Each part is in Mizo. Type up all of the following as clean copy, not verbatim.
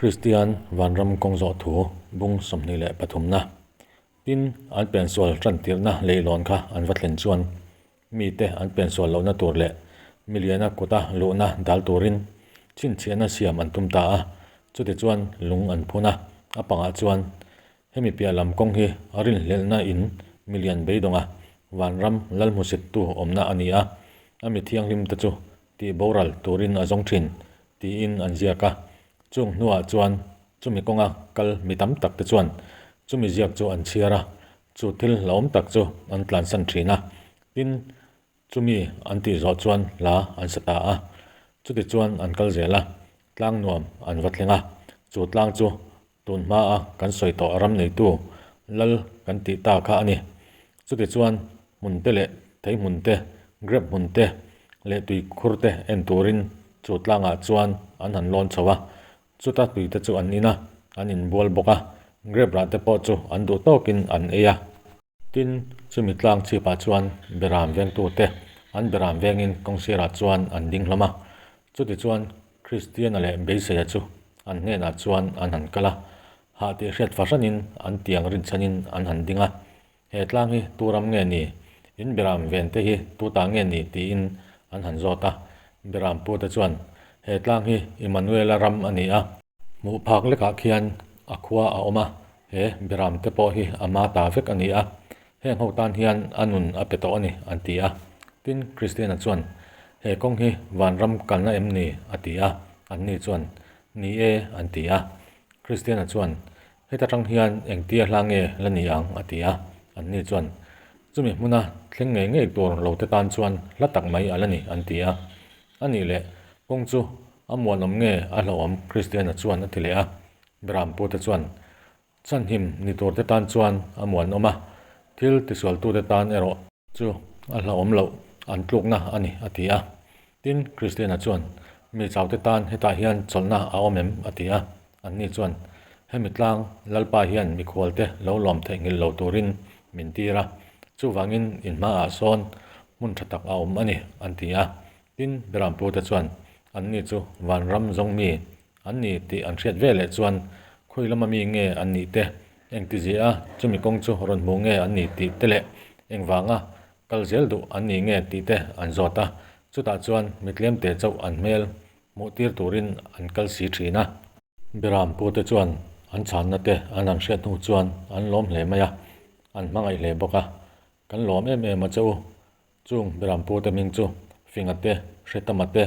Kristian Vanram kawng zawh thu bung 23 na. Tin, an pensual tantirna leihlawn kha an va thlen chuan mite an pensual lohna tur leh miliana kuta luhna dal turin chhinchhiahna siam an tum ta a. Chutichuan lung an phun a, a pangah chuan hemi piah lam kawng hi a rinhlelhna in milian beidawnga Vanram lalhmusittu awmna a ni a, a mi thianghlimte chu tih boral turin a zawng thin tiin an ziak a. Chung hnuah chuan chumi kawnga kal mi tam tak te chuan chumi ziak chu an chhiar a, chu thil hlauhawm tak chu an tlansan thin a. Tin, chumi an tih zawh chuan hla an sa ta a. Chuti chuan an kal zel a, tlang nuam an va thleng a. Chu tlang chu tun hmaa kan sawi tawh ram neitu lal kan tih ta kha a ni. Chuti chuan hmun te leh thei hmun te, grep hmun te leh tui khur te en turin chu tlangah chuan an han lawn chho a. Chuta tui te chu an in a, an inbual bawk a, grep rah te pawh chu an duh tawkin an ei a. Tin, chumi tlang chhipah chuan beram vengtute an beram vengin kawngsirah chuan an ding hlawm a. Chutichuan Kristiana leh Beiseia chu an hnenah chuan an han kal a, hah tih hriat fahranin an tiang rinchhanin an han ding a. He tlang hi tu ram nge ni? In beram vente hi tu ta nge ni? tiin an han zawt a. Beram pute chuan, He tlang hi Immanuela ram a ni a. Hmuh phak lekah khian a khua a awm a, he beram te pawh hi a ma ta vek a ni a, heng ho tan hian a nun a pe tawh a ni, an ti a. Tin, Kristiana chuan, He kawng hi vanram kalna em ni? a ti a. Anni chuan, Ni e, an ti a. Kristiana chuan, Heta tang hian engtia hla nge la ni ang? a ti a. Anni chuan, Chumi hmuna thleng ngei ngei tur lo te tan chuan hla tak mai a la ni, an ti a. A nih leh, kawng chu a muanawm nge a hlauhawm? Kristiana chuan a ti leh a. Berampute chuan, Chhanhim ni turte tan chuan a muanawm a, thil tisualtute tan erawh chu a hlauhawm loh an tlukna a ni, a ti a. Tin, Kristiana chuan, Mi chaute tan hetah hian chawlhna a awm em? a ti a. Anni chuan, Hemi tlang Lalpa hian mikhualte lo lawm theihnghilh lo turin min tir a, chuvangin in hmaah sawn hmun tha tak a awm a ni, an ti a. Tin, Berampute chuan anni chu vanram zawng mi an ni tih an hriat ve leh chuan khawi lama mi nge an nih te, engtizia a chumi kawng chu rawn hmu nge an ni tih te leh engvanga kal zel duh an ni nge tih te an zawt a. Chutah chuan mi tlemte chauh an hmel hmuh tir turin an kal si thin a. Berampute chuan an chhanna te an han hriat hnu chuan an lawm hle mai a, an hmangaih hle bawk a. Kan lawm em em a che u. Chung Berampute hming chu Finga te, Hretama te,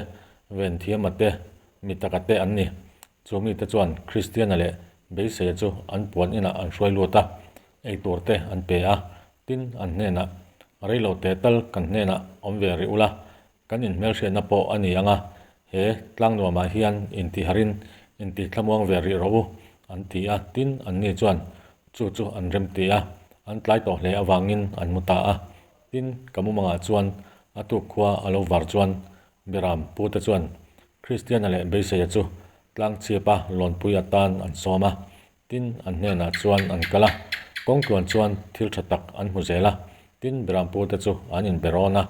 Venthiama te, Mitaka te an ni. Chu mite chuan Kristiana leh Beiseia chu an puan inah an hruai lut a, eitur te an pe a. Tin, an hnenah, Reilo te tal kan hnenah awm ve rih ula, kan inhmelhriatna pawh a ni ang a, he tlangnuamah hian intiharin intithlamuang ve rih rawh u, an ti a. Tin, anni chuan chu chu an remti a, an tlai tawh hle avangin an mu ta a. Tin, ka mumangah chuan a tuk khua a lo var chuan Beram pute chuan Kristiana leh Beiseia chu tlangchhiapa lawnpui atan an sawm a. Tin, an hnenah chuan an kal a, kawngtluan chuan thil tha tak an hmu zel a. Tin, Beram pute chu an inbe rawn a,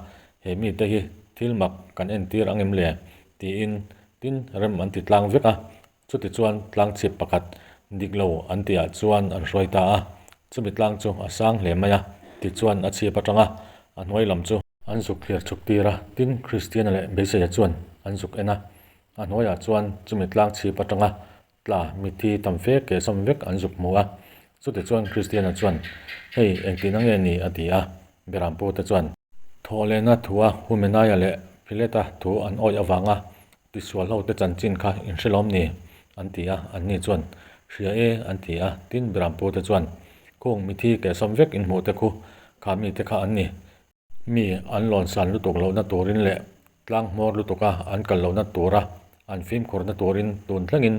He mite hi thil mak kan entir ang em le? tiin tin rem an ti tlang vek a. Chutichuan tlangchhip pakhat dik lo an tihah chuan an hruai ta a, chumi tlang chu a sang hle mai a, tichuan a chhip atanga a hnuai lam chu an zuk thlir chhuk tir a, tin Kristiana leh Beiseia chuan an zuk en a, a hnuaiah chuan chumi tlang chhip atanga tla mithi tam fe ke sawm vek an zuk hmu a, chutichuan Kristiana chuan hei engtihna nge ni a ti a, Berampute chuan. Thawhlehna thua Humenaia leh Phileta thu an awih avanga Tisual ho te chanchin kha in hre lawm ni? an ti a, anni chuan, Hria e, an ti a. Tin, Birampur te chuan, Kung mithi kehsawm vek in hmuh te khu kha mite kha an ni. Mi an lawn san lutuk lohna turin leh tlang hmawr lutuka an kal lohna tura an fimkhurna turin tun thlengin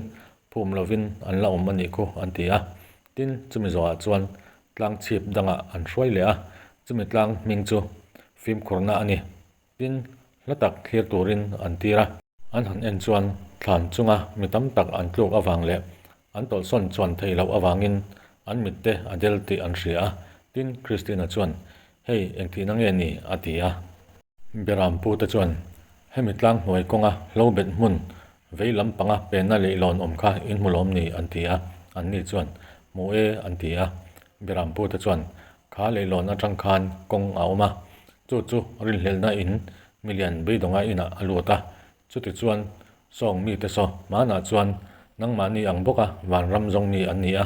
phum lovin an la awm a nih khu, an ti a. Tin, chumi zawhah chuan tlang chhip dangah an hruai leh a, chumi tlang hming chu fimkhurna a ni. Tin, hla tak thlir turin an tir a. An han en chuan thlan chunga mi tam tak an tluk avang leh an tawlhsawn chuan theih loh avangin an mitte a del tih an hria a. Tin, Christina chuan, Hei, engtihna nge ni? a ti a. Beram pute chuan, Hemi tlang hnuai kawnga hlo bet hmun Vei lam panga penna leihlawn awm kha in hmu lawm ni? an ti a. Anni chuan, Hmu e, an ti a. Berampute chuan, Kha leihlawn atang khan kawng a awm a, chu chu rinhlelhna in milian beidawnga inah a lut a. Chutichuan, sawng mite saw hmanah chuan nangmahni ang bawka vanram zawng mi an ni a.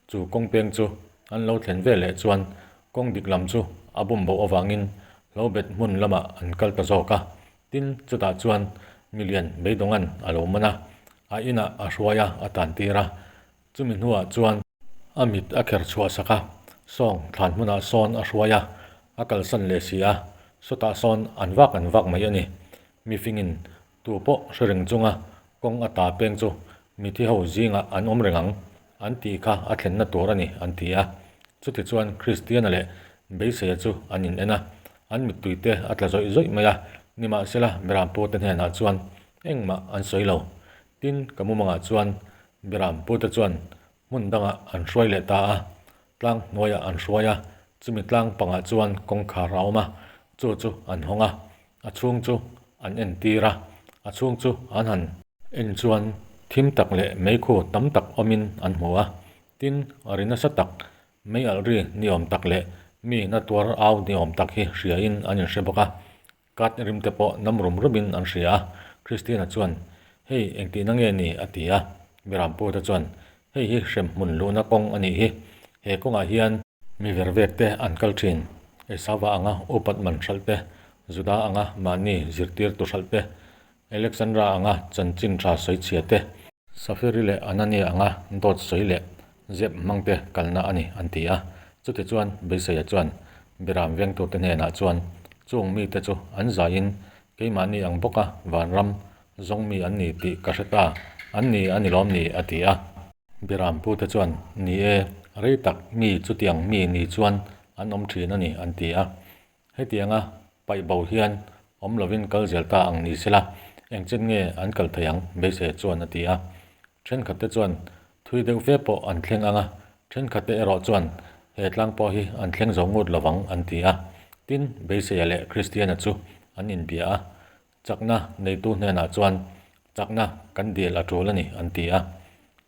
Chu kawng peng chu an lo thlen ve leh chuan kawng dik lam chu a bum bo avangin lo bet hmun lamah an kal ta zawk a. Tin, chutah chuan milian beidawnga'n a lo man a, a inah a hruai a, a tantir a. Chumi hnuah chuan a mit a kher chhuah sak a, sawng thlan hmunah sawn a hruai a, a kalsan leh si a, sawtah sawn an vak an vak mai a ni. Mifingin tu pawh hre reng chunga kawng a ta peng chu mithi ho zingah an awm reng ang, an tih kha a thlenna tur a ni, an ti a. Chutichuan Kristiana leh Beiseia chu an in en a, an mittui te a tla zawih zawih mai a, nimahsela Berampu te hnenah chuan engmah an sawi lo. Tin, ka mumangah chuan Berampu te chuan hmun dangah an hruai leh ta a, tlang hnuaiah an hruai a, chumi tlang pangah chuan kawngkhar a awm a, chu chu an hawng a, a chhung chu an entir a, a chhung chu an han en chuan thim tak leh meikhu tam tak awmin an hmu a, tin, ri nasa tak mei alh ri ni awm tak leh mi na tuar au ni awm tak hi hriain an inhre bawk a. Kat rim te pawh nam rum rumin an hria a, Christiana chuan, Hei engtihna nge ni? a ti a. Berampute chuan, Hei hi hremhmun luhna kawng a nih hi. He kawngah hian mi ver vek te an kal thin. Esauva anga upat man hralh te, Juda anga mahni zirtirtu hralh te, Alexandra anga chanchin tha sawi chhia te, Safiri leh Anania anga dawt sawi leh zep hmang te kalna a ni, an ti a. Chutichuan Beiseia chuan Biram vengtute hnenah chuan, Chung mite chu an zaiin keimahni ang bawka vanram zawng mi an ni tih ka hre ta, an ni a ni lawm ni? a ti a. Biram pute chuan, Ni e, rei tak mi chutiang mi ni chuan an awm thin a ni, an ti a. Hetianga paih bo hian awm lovin kal zel ta ang ni sela, engchen nge an kal thei ang? Beisei chuan a ti a. Thenkhatte chuan thui deuh fe pawh an thleng ang a, thenkhatte erawh chuan he tlang pawh hi an thleng zo ngut lovang an ti a. Tin, Beiseia leh Kristiana chu an inbia a, chakna neitu hnenah chuan chakna kan dil a tul a ni an ti a.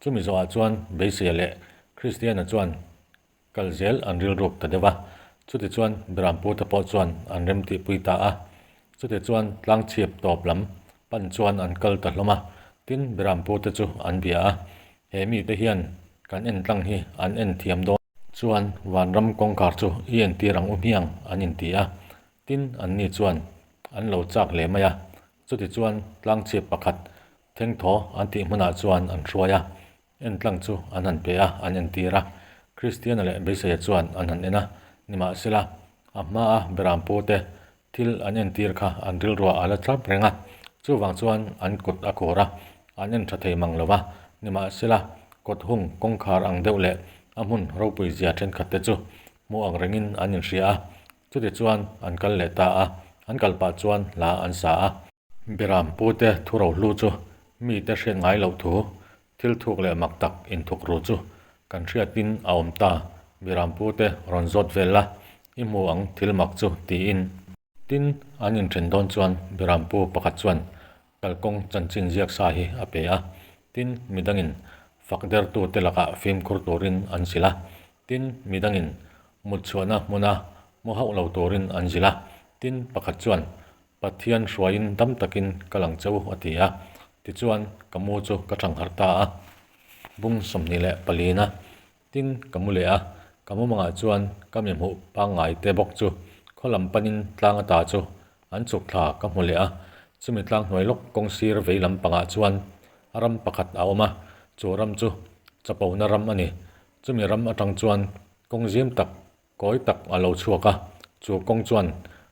Chumi zawhah chuan Beiseia leh Kristiana chuan Kal zel an rilruk ta deuh a, chutichuan Berampute pawh chuan an remtihpui ta a. Chutichuan tlangchhip tawp lam pan chuan an kal ta hlawm a, tin Berampute chu an bia a, He mite hian kan en tlang hi an en thiam dawn chuan vanram kawngkhar chu i entir ang u hmiang an inti a, tin anni chuan an lo chak hle mai a. Chutichuan tlangchhip pakhat thengthaw an tih hmunah chuan an hruai a, Entlang chu an han pe a, an entir a. Kristiana leh Beiseia chuan an han en a, nimahsela, a hmaa Berampute thil an entir kha an rilruah a la tlap reng a. Chuvang chuan an kut a khur a, an en tha thei mang lo va. Nimahsela, kawt hung kawngkhar ang deuh leh a hmun ropui zia thenkhatte chu hmuh ang rengin an inhria a. Chutichuan an kal leh ta a, an kal pah chuan hla an sa a. Beram pute thu rohlu chu mite hriat ngai loh thu, thil thuk leh mak tak inthuk ru chu kan hriatin a awm ta, Beram pute rawn zawt vel la, i hmu ang thil mak chu tiin. Tin, an inthen dawn chuan Beram pu pakhat chuan kalkawng chanchin ziak sa hi a pe a, tin, midangin fak dertute lakah fimkhur turin an zilh a, tin, midangin mut chhuahna hmuna mu hauh lo turin an zilh a, tin, pakhat chuan Pathian hruaiin dam takin ka lang che u a ti a, tichuan ka mu chu ka thangharh ta a. Bung 24 na tin ka mu leh a, ka mumangah chuan ka mi hmuh pangngai te bawk chu khaw lam panin tlang ata chu an chhuk thla ka hmu leh a, chumi tlang hnuai lawk kawng sir vei lam pangah chuan ram pakhat a awm a, chu ram chu chapona ram a ni, chumi ram atang chuan kawng zim tak Kawi tak a lo chhuak a, chu kawng chuan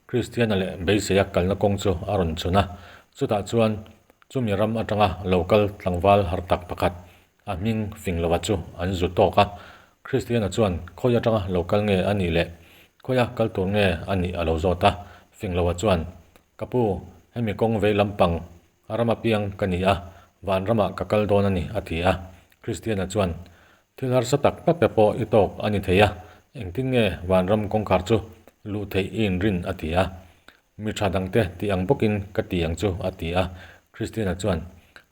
Kristiana leh Beiseia kalna kawng chu a rawn chhun a. Chutah chuan chumi ram atanga lo kal tlangval har tak pakhat, a hming fing lova chu an zu tawk a. Kristiana chuan khawi atanga lo kal nge a nih leh khawia kal tur nge a nih a lo zawt a. Fing lova chuan, Ka pu, hemi kawng vei lampang a ram apiang ka ni a, vanramah ka kal dawn a ni, a ti a. Kristiana chuan, Thil harsa tak tak te pawh i tawk a ni thei a, engtin nge vanram kawngkhar chu luh theih i inrin? a ti a. Mi tha dangte tih ang bawkin ka ti ang chu, a ti a. Christina chuan,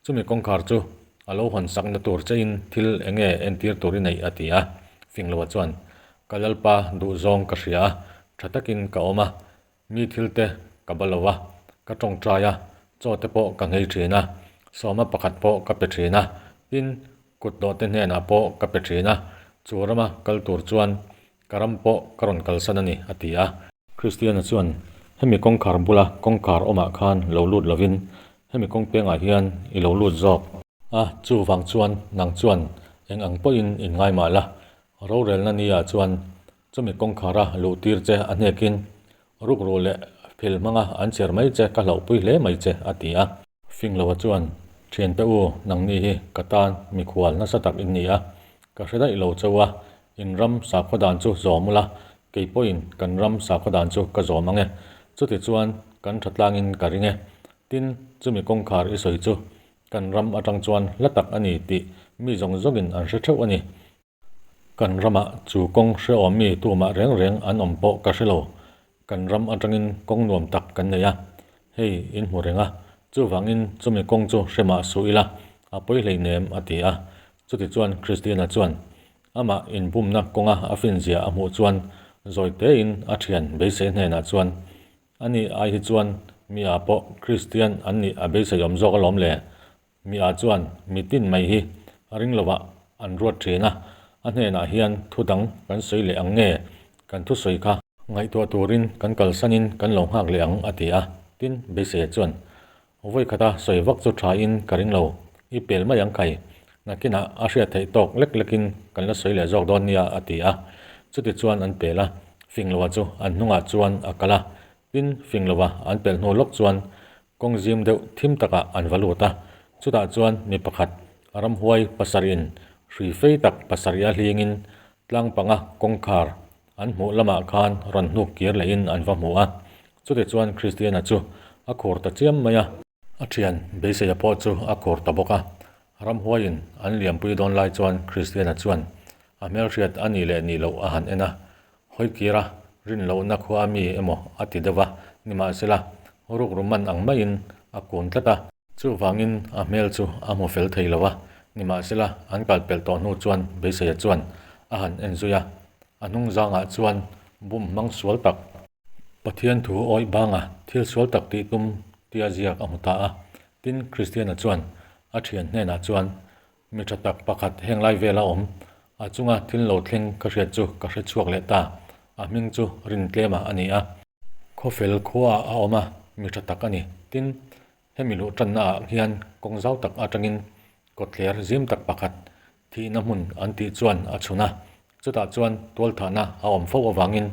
Chumi kawngkhar chu a lo hawn sakna tur chein thil eng nge entir tur i neih a ti a. Fingloa chuan, Ka Lalpa duhzawng ka hria a, tha takin ka awm a, mi thil te ka ba lo a, ka tawngtai a, chaw te pawh ka nghei thin a, sawma pakhat pawh ka pe thin a, tin, kut dawhte hnenah pawh ka pe thin a, chu rama kal tur chuan Ka ram pawh ka rawn kalsan a ni, a ti a. Kristiana chuan, Hemi kawngkhar bula kawngkhar awmah khan lo lut lovin, hemi kawng pengah hian i lo lut zawk a, chuvang chuan nang chuan eng ang pawhin in ngai mah la, rorelna nia chuan chumi kawngkhara luhtir che a hnekin rukru leh phil hmanga an chher mai che ka hlauhpui hle mai che, a ti a. Fingloa chuan, Thiante u, nangni hi ka tan mikhual nasa tak in ni a, ka hre daih lo cheu a, in ram sakhaw dan chu zawm ula, kei pawhin kan ram sakhaw dan chu ka zawm ang e. Chutichuan kan tha tlangin ka ring e. Tin, chumi kawngkhar i sawi chu kan ram atang chuan hla tak a ni tih mi zawng zawngin an hre theuh a ni. Kan ramah chu kawng hrehawm mi tumah reng reng an awm pawh ka hre lo. Kan ram atangin kawng nuam tak kan nei a, hei in hmu reng a, chuvangin chumi kawng chu hre mah suh ila, a pawi hleinem a ti a. Chutichuan Christiana chuan amah inbumna kawnga a finzia a hmuh chuan zawi tein a thian beisei hnenah chuan, Ani ai hi chuan mi ah pawh Christian an nih a beiseiawm zawk alawm le, Mi ah chuan mi tin mai hi a ring lovah an ruat thin a, a hnenah hian thu dang kan sawi leh ang nge kan thusawi kha ngaihtuah turin kan kalsanin kan lo nghak leh ang a ti a, tin Beiseia chuan vawikhata sawi vak chu tha in ka ring lo, i pel mai ang khai, nakinah a hriat theih tawk lek lekin kan la sawi leh zawk dawn nia a ti a, chutichuan an pel a, Fingloa chu an hnungah chuan a kal a, tin Fingloa an pelh hnu lawk chuan Kawng zim deuh thim takah an va lut a, chutah chuan mi pakhat ramhuai pasarihin hrui fei tak pasarih a hlingin tlang panga kawngkhar an hmuh lamah khan rawn hnuk kir lehin an va hmu a. Chutichuan Kristiana chu a khur ta chiam mai a. A thian beiseia pawh chu a khur ta bawk a. Ramhuaiin an liampui dawn lai chuan Kristiana chuan a hmelhriat a nih leh nih loh a han en a, Hawikira rin lohna khua a mi emaw a ti deuh a, nimahsela rukru man ang maiin a kun tlat a. Chuvangin a hmel chu a hmu fel thei lo a, nimahsela an kal pelh tawh hnu chuan Beiseia chuan a han en zui a, a hnung zangah chuan bum hmang sual tak, Pathian thu awih banga thil sual tak tih tum tia ziak a hmu ta a. Tin, Kristiana chuan a thian hnenah chuan Mi tha tak pakhat heng lai vela awm, a chunga thil lo thleng ka hriat chu ka hre chhuak leh ta. A hming chu Rintlema a ni a. Khawfel khuaah a awm a, mi tha tak a ni. Tin, hemi luh tannaah hian kawng zau tak atangin kawtthler zim tak pakhat thihna hmun an tih chuan a chhun a, chutah chuan tualthahna a awm fo avangin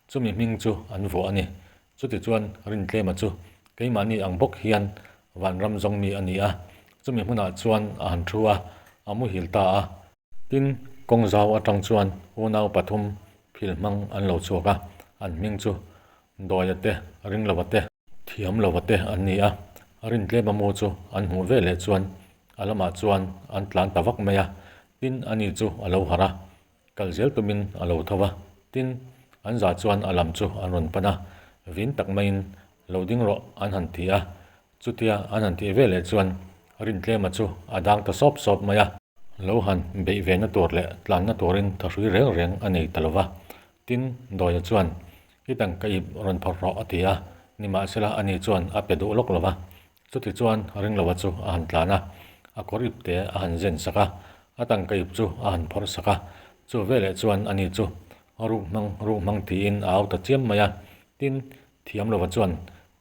chumi hming chu an vuah a ni. Chutichuan Rintlema chu keimahni ang bawk hian vanram zawng mi a ni a, chumi hmunah chuan a han thu a, a muhil ta a. Tin, kawng zau atang chuan unau pathum phil hmang an lo chhuak a, an hming chu Dawia te, Ringlova te, Thiamlova te an ni a, Rintlema mu chu an hmuh ve leh chuan a lamah chuan an tlan ta vak mai a, tin ani chu a lo harh a, Kal zel tumin a lo tho va, tin, an za chuan a lam chu an rawn pan a, vin tak maiin lo ding rawh an han ti a, chutia an han tih veleh chuan Rintlema chu a dang ta sawp sawp mai a. Lo han beih ve na tur leh tlanna turin thahrui reng reng a nei ta lo va, tin, Dawia chuan I tangka ip rawn phawrh rawh a ti a, nimahsela ani chuan a pe duh lawk lo va, Chutichuan Ringlova chu a han tlan a, a kawr ipte a han zen sak a, a tangka ip chu a han phawrh sak a. Chu veleh chuan ani chu ruk hmang ruk hmang tiin a au ta chiam mai a. Tin, Thiamlova chuan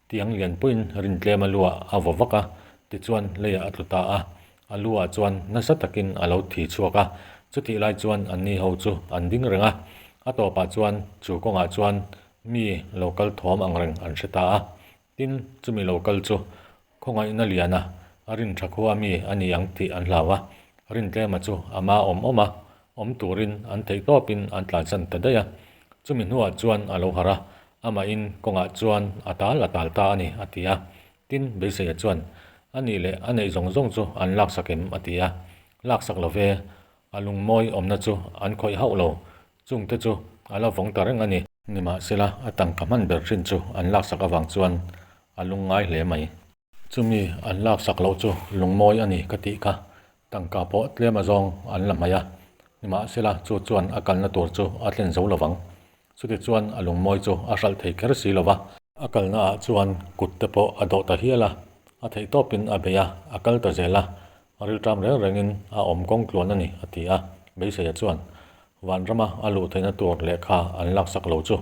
tiang lian puiin Rintlema lu ah a vaw vak a, tichuan leiah a tlu ta a. A lu ah chuan nasa takin a lo thi chhuak a, chutih lai chuan anni ho chu an ding reng a. A tawpah chuan chu kawngah chuan mi lo kal thawm ang reng an hre ta a. Tin, chumi lo kal chu khawngaihna liana a rin tha khua mi a ni ang tih an hlau a, Rintlema chu a ma awm awm a, awm turin an theih tawpin an tlansan ta daih a. Chumi hnuah chuan a lo harh a, amahin kawngah chuan a tal a tal ta a ni, a ti a. Tin, Beiseia chuan, A nih leh a neih zawng zawng chu an laksak em? a ti a. Laksak lo ve, a lungmawi awmna chu an khawih hauh lo, Chungte chu a la vawng ta reng a ni. Nimahsela, a tangka hman ber thin chu an laksak avang chuan a lungngai hle mai. Chumi an laksak loh chu lungmawi a ni ka tih kha. Tangka pawh tlem azawng an la hmaih a, nimahsela chu chuan a kalna tur chu a thlen zo lovang. Chutichuan a lungmawi chu a hralh thei kher si lova. A kalna ah chuan kut te pawh a dawh ta hial a, a theih tawpin a bei a, a kal ta zel a, rilṭam reng rengin a awm kawng tluan a ni, a ti a. Beiseia chuan Vanrama a luh theihna tur lehkha an laksak lo chu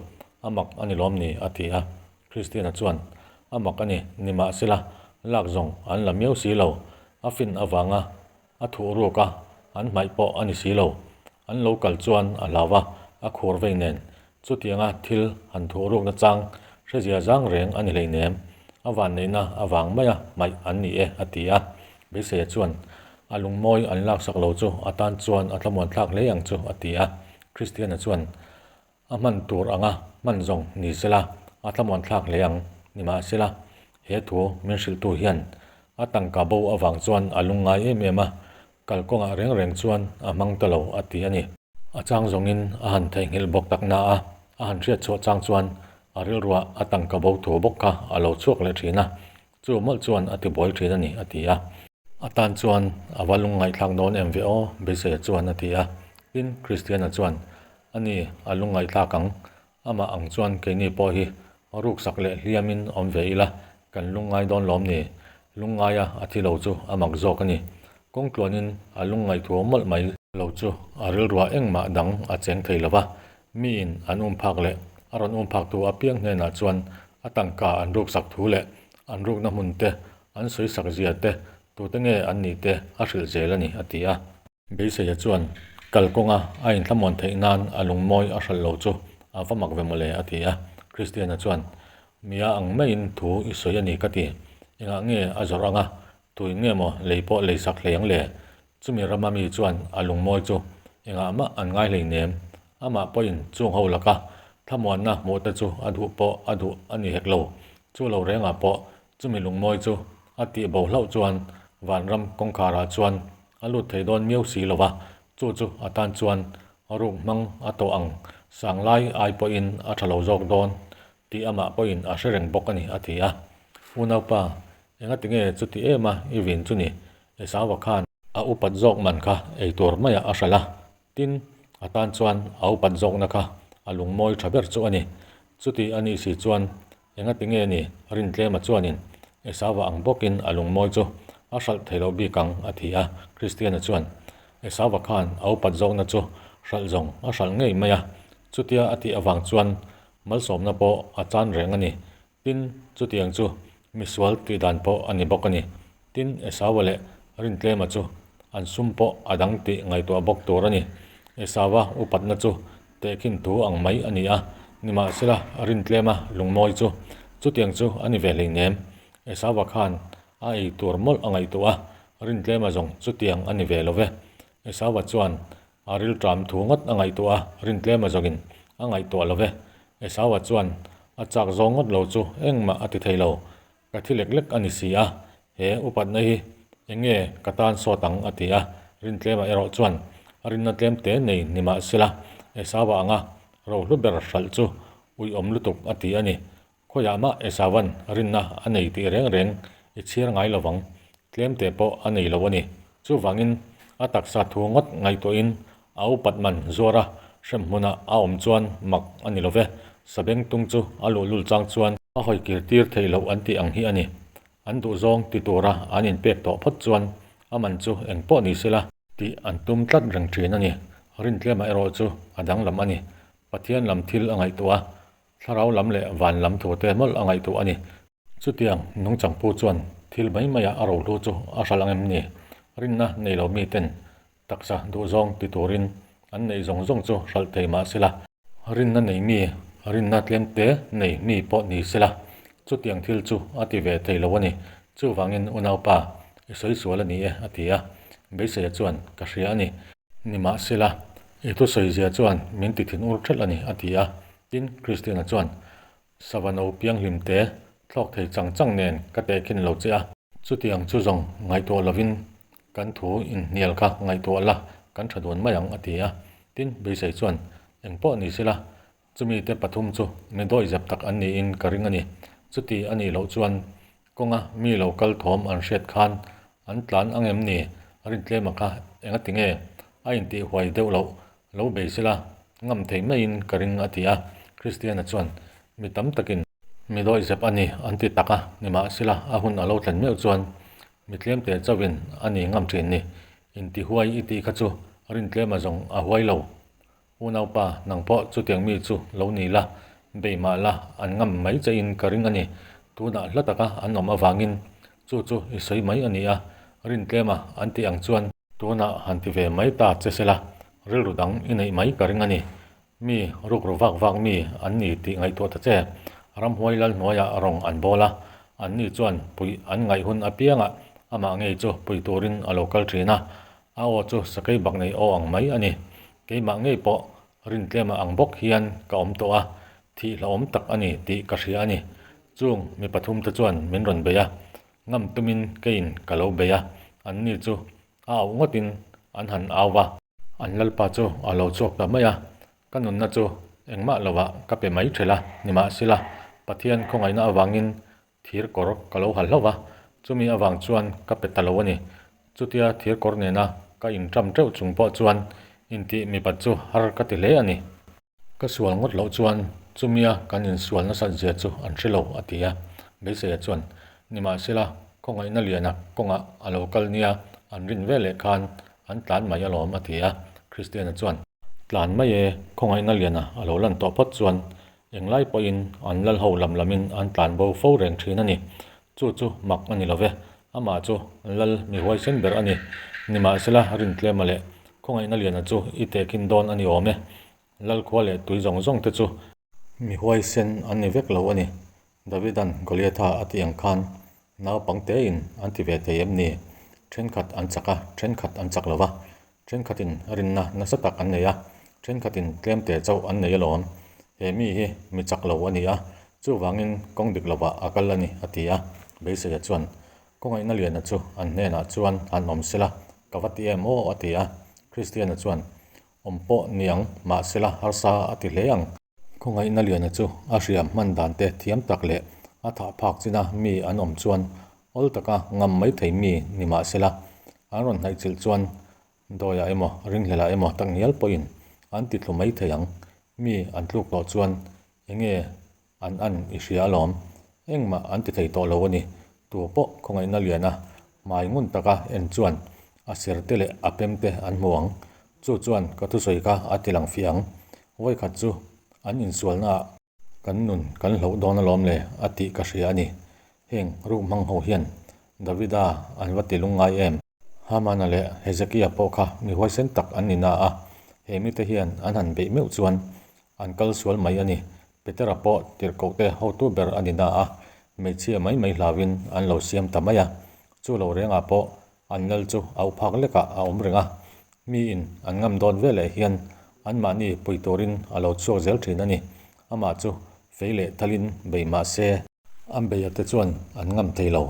a mak a ni lawm ni? a ti a. Kristiana chuan, A mak a ni, nimahsela lak zawng an la miau si lo, a fin avanga a thuh ruk a, an hmaih pawh a ni si lo. An lo kal chuan a hlau a, a khur vei nen. Chutianga thil han thuh rukna chang hrezia zang reng a ni hleinem. A vanneihna avang maia hmaih an ni e, a ti a. Beiseia chuan, A lungmawi an laksak lo chu a tan chuan a thlamuan thlak hle ang chu, a ti a. Kristiana chuan, A hman tur anga hman zawng ni sela a thlamuan thlak hle ang. Nimahsela, he thu min hrilhtu hian a tangka bo avang chuan a lungngai em em a, kalkawngah reng reng chuan a hmang ta lo a ti a ni. A chang zawngin a han theihnghilh bawk tak na a, a han hriat chhuah chang chuan a rilruah a tangka bo thu bawk kha a lo chhuak leh thin a, chu mawlh chuan a tibuai thin a ni a ti a. A tan chuan a va lungngaihthlak dawn em ve aw, Beiseia chuan a ti a. Tin, Kristiana chuan, A ni, a lungngaihthlak ang. Amah ang chuan keini pawh hi ruksak leh hliamin awm ve ila, kan lungngai dawn lawm ni? Lungngaia a thi lo chu a mak zawk a ni. Kawng tluanin a lungngaihthuam mawlh mai lo chu a rilruah engmah dang a cheng thei lo va, miin an um phak leh a rawn um phaktu apiang hnenah chuan a tangka an ruksak thu leh an rukna hmun te, an sawisak zia te, tute nge an nih te a hrilh zel a ni, a ti a. Beiseia chuan kalkawnga a inthlamuan theih nan a lungmawi a hralh lo chu a va mak ve mawle, a ti a. Kristiana chuan, Mia ang maiin thu i sawi a ni ka ti. Engah nge a zawrh anga tuin nge maw lei pawh lei sak hlei ang le? Chumi rama mi chuan a lungmawi chu engah mah an ngai hleinem. Amah pawhin chung ho laka thlamuanna hmuh te chu a duh pawh a duh a ni hek lo. Chu lo rengah pawh chumi lungmawi chu a tih bo hlauh chuan vanram kawngkharah chuan a lut thei dawn miau si lo va, chu chu a tan chuan ruk hmang a tawh ang sang lai ai pawhin a tha lo zawk dawn tih amah pawhin a hre reng bawk a ni, a ti a. Unaupa, engati nge chuti em a i vin chu ni? Esauva khan a upat zawk man kha ei tur maiah a hralh a, tin, a tan chuan a upat zawkna kha a lungmawi tha ber chu a ni. Chuti a nih si chuan Engati nge ni? Rintlema chuanin Esauva ang bawkin a lungmawi chu a hralh thei lo bik ang, a ti a. Kristiana chuan, Esauva khan a upat zawkna chu hralh zawng a hralh ngei mai a. Chutia a tih avang chuan malsawmna pawh a chan reng a ni. Tin, chutiang chu misual tih dan pawh a ni bawk a ni. Tin, Esauva leh Rintlema chu an sum pawh a dang tih ngaihtuah bawk tur a ni. Esauva upatna chu Tehkhin thu ang mai a ni a, nimahsela a rin tlem a, lungmawi chu chutiang chu a ni ve hleinem. Esauva khan a ei tur mawlh a ngaihtuah a, rin tlem a zawng chutiang a ni ve lo ve. Esauva chuan a rilṭam thu ngawt a ngaihtuah a, rin tlem a zawngin a ngaihtuah lo ve. Esauva chuan a chak zawng ngawt lo chu engmah a ti thei lo. Ka thi lek lek a ni si a, he upatna hi eng nge ka tan sawt ang a ti a, Rintlema erawh chuan a rinna tlem te nei ni mah sela Esauva anga rohlu ber hralh chu uiawm lutuk a ti a ni. Khawiah mah Esauva'n rinna a nei tih reng reng i chhiar ngai lovang, tlem te pawh a nei lo a ni. Chuvangin a taksa thu ngawt ngaihtuahin a upat man zuara hremhmuna a awm chuan mak a ni lo ve. Sabengtung chu a luhlul chang chuan a hawi kir tir theih loh an tih ang hi a ni. An duhzawng ti tura an inpek tawh phawt chuan a man chu eng pawh ni sela tih an tum tlat reng thin a ni. Rintlema erawh chu a danglam a ni. Pathian lam thil a ngaihtuah a, thlarau lam leh van lam thute mawlh a ngaihtuah a ni. Chutiang nungchang pu chuan thil mai maiah a rohlu chu a hralh ang em ni? Rinna nei lo miten taksa duhzawng ti turin an neih zawng zawng chu hralh thei mah sela. Rinna nei mi, rinna tlemte nei mi pawh ni sela, chutiang thil chu a ti ve thei lo a ni. Chuvangin unaupa, i sawi sual a ni e, a ti a. Beiseia chuan, Ka hria a ni. Nimahsela, i thusawi zia chuan min ti thin ur ṭhelh a ni, a ti a. Tin, Kristiana chuan, Sava no pianghlim te thlawk thei chang chang nen ka tehkhin lo che a. Chutiang chu zawng ngaihtuah lovin kan thu inhnial kha ngaihtuah la kan tha dun mai ang a ti a. Tin, beisei chuan eng pawh ni sela chumi te pathum chu mi dawihzep tak an niin ka ring a ni. Chuti a nih loh chuan. Kawnga mi lo kal thawm an hriat khan an tlan ang em ni? Rintlema kha engati nge a intih huai deuh loh lo bei sela ngam thei maiin ka ring a ti a. Kristiana chuan mi tam takin mi dawihzep a ni an ti tak a, nimahsela a hun a lo thlen meuh chuan mi tlemte chauhin a ni ngam thin ni. Intihuai i tih kha chu Rintlema zawng a huai lo. Unaupa, nang pawh chutiang mi chu lo ni la, bei mah la, an ngam mai chein ka ring a ni. Tunah hla taka an awm avangin chu chu i sawi mai a ni a, rin tlem a an tih ang chuan. Tunah han ti ve mai ta che sela, rilru dang i neih mai ka ring a ni. Mi rukru vak vak mi an ni tih ngaihtuah ta che. Ramhuai lal hnuaiah rawng an bawl a, anni chuan puih an ngaih hun apiangah amah ngei chu pui turin a lo kal thin a, A aw chu sakei bak nei aw ang mai a ni. Keimah ngei pawh rintlema ang bawk hian ka awm tawh a, thih hlauhawm tak a ni tih ka hria a ni. Chung mi pathumte chuan min rawn bei a, ngam tumin keiin ka lo bei a, anni chu a auh ngawtin an han au va. An lalpa chu a lo chhuak ta mai a, ka nunna chu engmah lovah ka pe mai ṭhelh a, nimahsela Pathian khawngaihna avangin Thir kawr ka lo ha hlauh va, chumi avang chuan ka pe ta lo a ni. Chutia thir kawr nena ka inṭam teuh chung pawh chuan intih mipat chu har ka ti hle a ni. Ka sual ngawt loh chuan chumia kan insual nasat zia chu an hre lo, a ti a. Beiseia chuan, Nimahsela, khawngaihna liana kawngah a lo kal nia an rin veleh khan an tlan mai alawm, a ti a. Kristiana chuan. Tlan mai e, khawngaihna liana a lo lan tawh phawt chuan Englai pawhin an lal ho lam lamin an tlan bo fo reng thin a ni. Chu chu mak a ni lo ve. Amah chu lal mi huaisen ber a ni. Nimahsela Rintlema leh Khawngaihna Liana chu i tehkhin dawn a ni awm e. Lal khua leh tui zawng zawng te chu mi huaisen an ni vek lo a ni. Davidan Goliatha a tih ang khan naupang tein an ti ve thei em ni? Thenkhat an chak a, thenkhat an chak lo va. Thenkhatin rinna nasa tak an nei a, thenkhatin tlemte chauh an nei alawm. He mi hi mi chak lo a ni a, chuvangin kawng dik lovah a kal a ni, a ti a. Beiseia chuan, Kawngaihna liana chu an hnenah chuan han awm sela, ka va ti em aw, a ti a. Kristiana chuan, Awm pawh ni ang, mahsela harsa a ti hle ang. Khawngaihna liana chu a hriam hman dan te thiam tak leh a thah phak china mi an awm chuan awl taka ngam mai thei mi ni mah sela, an rawn hnaihchilh chuan dawiah emaw ringhlelah emaw tak ngial pawhin an ti thlu mai thei ang. Mi an tluk tawh chuan enge an an i hria alawm, engmah an ti thei tawh lo a ni. Tu pawh khawngaihna liana hmai ngun taka en chuan a ser te leh a pem te an hmu ang. Chu chuan ka thusawi kha a ti lang fiah ang. Vawikhat chu an insualnaah kan nun kan hloh dawn alawm le a tih ka hria a ni. Heng ruk hmang ho hian Davida an va ti lungngai em? Hamana leh Hezekia pawh kha mi huaisen tak an ni na a, he mite hian an han beih meuh chuan An kal sual mai a ni. Petera pawh tirhkohte hotu ber a ni na a, hmeichhia mai mai hlauin an lo siam ta mai a. Chu lo rengah pawh an lal chu auh phak lekah a awm reng a. Miin an ngam dawn veleh hian anmahni pui turin a lo chhuak zel thin a ni. Amah chu fei leh thalin bei mah se. A beia te chuan an ngam thei lo.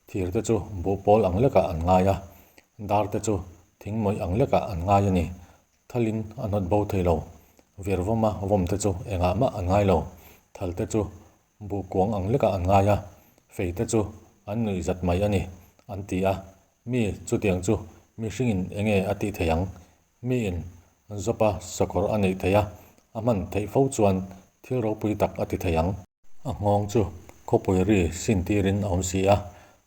Thir te chu buhpawl ang lekah an ngai a, dar te chu thingmawih ang lekah an ngai a ni. Thalin a hnawt bo thei lo. Vir vawma vawm te chu engah mah an ngai lo. Thal te chu buh kuang ang lekah an ngai a, fei te chu an nuih zat mai a ni, an ti a. Mi chutiang chu mihringin enge a tih theih ang? Miin Zawpa sakawr a neih theih a, a hman theih fo chuan thil ropui tak a ti thei ang. A nghawng chu khawpui ri sin tirin a awm si a,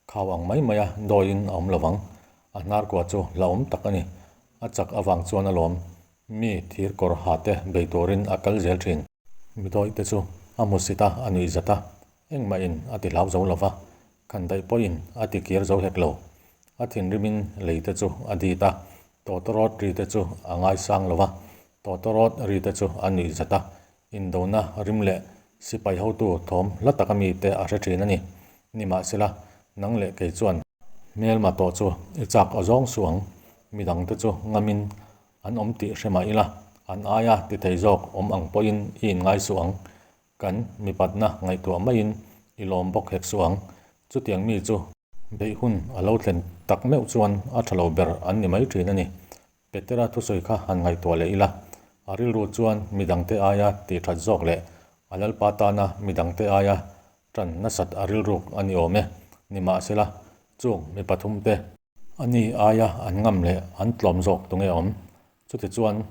khau ang mai maia dawiin a awm lo vang. A hnar kua chu hlauhawm tak a ni. A chak avang chuan a lawm. Mi thir kawr ha te bei turin a kal zel thin. Mi dawih te chu a hmu sit a, a nuih zat a. Engmahin a ti hlau zo lo va, khandaih pawhin a ti kir zo hek lo. A thinrimin lei te chu a dit a, tawtawrawt ri te chu a ngaisang lo va, tawtawrawt ri te chu a nuih zat a. Indona rim leh sipai hotu thawm hla taka mite a hre thin a ni. Nimahsela, nang leh kei chuan hmelma tawh chu i chak a zawng suh ang. Midangte chu ngamin an awm tih hre mah ila, an aia ti thei zawk awm ang pawhin i inngai suh ang. Kan mipatna ngaihtuah maiin i lawm bawk hek suh ang. Chutiang mi chu beih hun a lo thlen tak meuh chuan a tha lo ber an ni mai thin a ni. Petera thusawi kha han ngaihtuah leh ila, a rilru chuan midangte aia tih that zawk leh a Lalpa tana midangte aia tan nasat a rilruk a ni awm e. Nimahsela, chung mi pathumte, ani aia an ngam leh an tlawm zawk tunge awm? Chutichuan,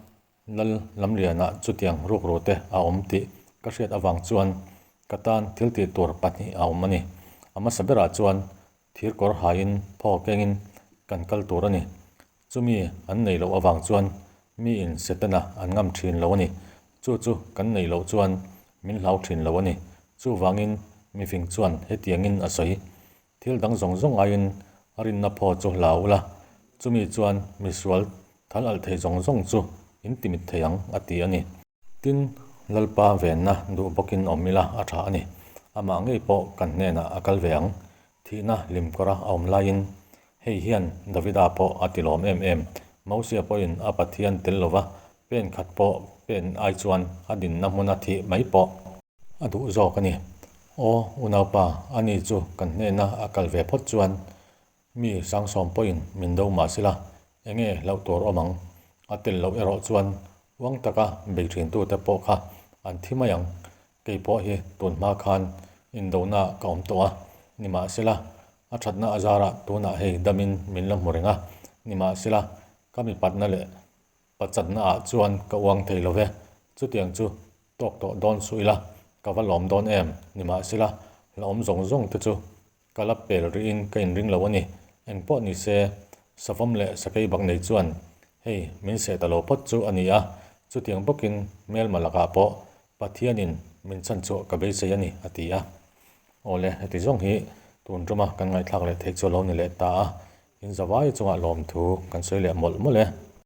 Lal Lamlianah chutiang rukrute a awm tih ka hriat avang chuan ka tan thil tih tur pahnih a awm a ni. A hmasa berah chuan thir kawr haiin phaw kengin kan kal tur a ni. Chumi an neih loh avang chuan miin Setana an ngam thin lo a ni. Chu chu kan neih loh chuan min hlau thin lo a ni. Chuvangin mifing chuan hetiangin a sawi, Thil dang zawng zawng aiin a rinna phaw chu hlau ula, chumi chuan misual thal alh thei zawng zawng chu in timit thei ang, a ti a ni. Tin, Lalpa venna duh bawkin awm ila a tha a ni. Amah ngei pawh kan hnenah a kal ve ang. Thihna limkawra a awm laiin hei hian Davida pawh a ti lawm em em. Mosia pawhin a Pathian tel lova pen khat pawh pen ai chuan a dinna hmuna thih mai pawh a duh zawk a ni. Aw unaupa, ani chu kan hnena a kal ve phawt chuan Mi sangsawm pawhin min do mah sela, enge hlauh tur awm ang? A tel loh erawh chuan uang taka bei thintute pawh kha an thi mai ang. Kei pawh hi tun hma khan indona ka awm tawh a, nimahsela a thatna a zarah tunah hei damin min la hmu reng a, nimahsela ka mipatna leh Pachatna ah chuan ka uang thei lo ve, chutiang chu tawk tawh dawn suh ila, ka va lawm dawn em? Nimahsela, hlauhawm zawng zawng te chu ka la pel rihin ka inring lo a ni. Engpawh ni se, savawm leh sakei bak nei chuan hei min seh ta lo phawt chu a ni a, chutiang bawkin hmelma lakah pawh Pathianin min chhanchhuah ka beisei a ni, a ti a. Awle, heti zawng hi tun tuma kan ngaihthlak leh theih chu a lo ni leh ta a, in zavai chungah lawmthu kan sawi leh mawlh mawlh e.